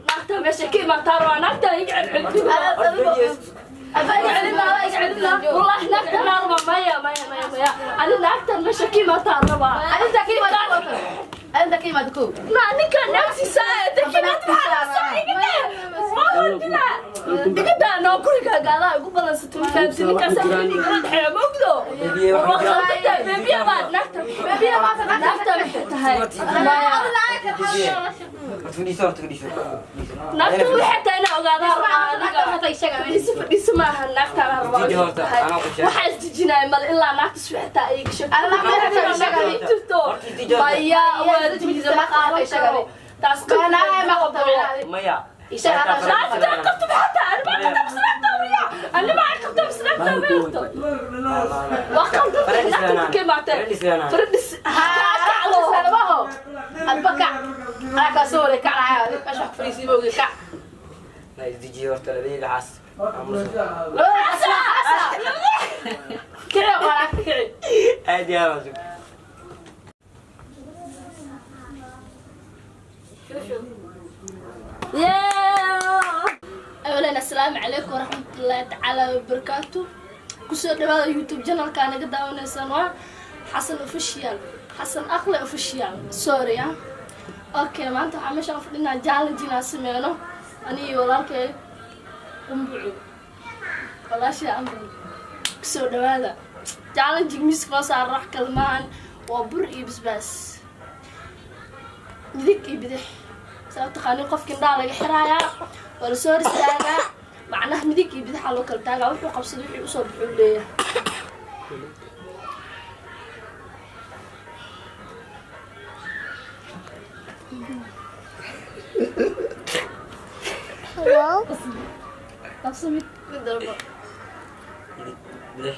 Naagta meesha ka imaataa rabaa, naagta iga celcelin. Wallahi naagta naa rabaa. Maya, maya, maya, maya, ani naagtan meesha ka imaataa rabaa. Arinta ka imaada, arinta ka imaada kow. Na ninka naagtiisa igadaa noo gurigaaga adaa igu balansatay, ma fahamtay? Ninkaas igala dhexeeya, ma ogdo? Waa khaldantahay, beebiya baa naagta, beebiya naagta maxay tahay? Maya. Horta fadhiiso, horta fadhiiso. Naagta waxay tahay inaa ogaadaa rabaa adiga. Fadhiiso, fadhiiso maaha, naagta anaa rabaa. Jiji horta, anaa ku sheeg. Waxaa isdejinaya male ilaa naagta suxataa ay gasho jirto. Horta isdeji horta. Maya, waa diida, ma qaadan karo taas. Maya. Naagta qabto maxaa? Ani ma qabto bisnaagta wriya, ani ma qabto bisnaagta weerto. Waa qaldan, naagta ka imaatee fardhis kaclo. Adba kac, anaa kaa soo wareeg, kacnaya meesha wax fadhiisii ma ogi, kac. Na isdeji horta, labadii dhaxaas. Aamuso. Kici waa naagta, kici. Aad iyo aad waan. Awalan, assalaamu calaykum waraxmatullaahi tacaala wabarakaatu. Kusoo dhawaada YouTube channelka naga daawanaysaan, waa Xasan Official, Xasan Aqle Official, sorry. Ah, okay, maanta waxaa meeshaan fadhinaa challenge inaan sameyno anigi walaalkay Qumbucu, walaashay Amran. Kusoo dhawaada challenge. Miiska noo saara wax kale maahan, waa bur iyo basbaas, midig iyo bidix saa u taqaanin. Qofka indhaha laga xiraayaa, waa lasoo hor istaagaa, macnaha midig iyo bidixaa loo kala taagaa. Wuxuu qabsado, wixii usoo baxuu leeyahay. Qabso mid mid walba. Midig, bidix.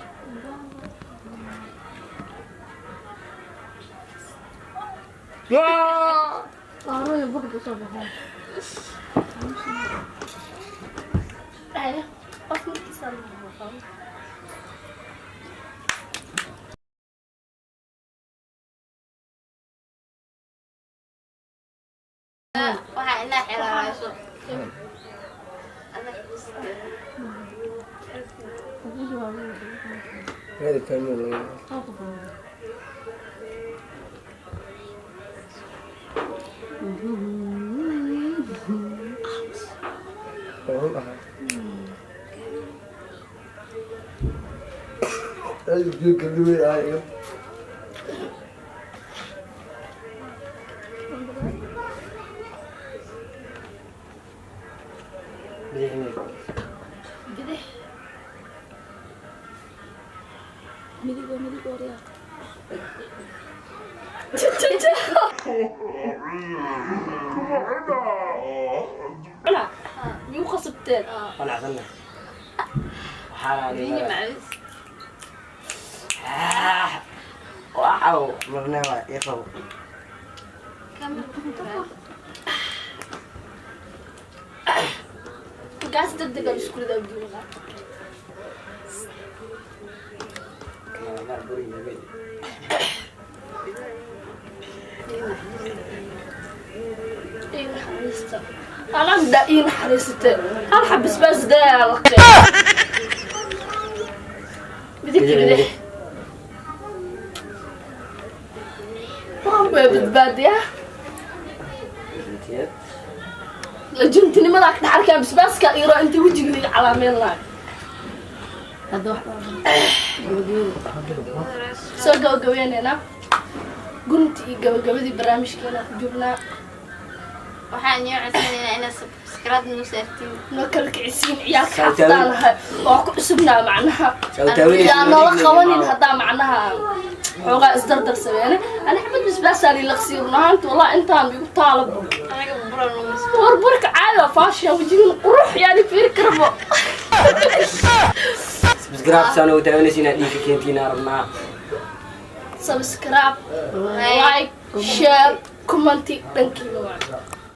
Haya, qof markiisa lagu qabo. Waxaa inaa xiraarayso. Bidix, midig. Bidix, midig oo midig oo riyaa. Cuna miyuu qasabteen? Qanacsanna. Waxaa Biyi macawis. Waxaw marne waa ii qabo. Markaas deg deg aan isku ridaa abduuna. Ii naxariista anagda, ii naxariisate. Hal xab basbaas daa laqe. Midig, bidix waa badbaadiyaa. Lajuntinimada ka dhex arkaa basbaaska iro inta wejiga iga calaameyn lahay. Hadda wax Soo gabagabaynaynaa, gunti iyo gabagabadii barnaamijkeena ku jirnaa. Waxaan iyo codsanaynaa inaad subscribe noo saartiin. Noo kala kicisiin ciyaalka xaafadaan nahay oo ku cusubnaa macnaha. Sawtaawinaysa. Yaa noola qabanin haddaa macnaha xoogaa isdardar sameene. Ani xabad basbaasaa lilaqsiyo run ahaanta, wallahi intaan igu taalabo. Anaga buran noo. Warburka caadi waa faashiya, wejigin qurux yaani fiiri karbo. Subscribe saan ugu taabanaysa inaad dhiigka keentiin rabnaa. Subscribe, like, share, comment dhankiina waa.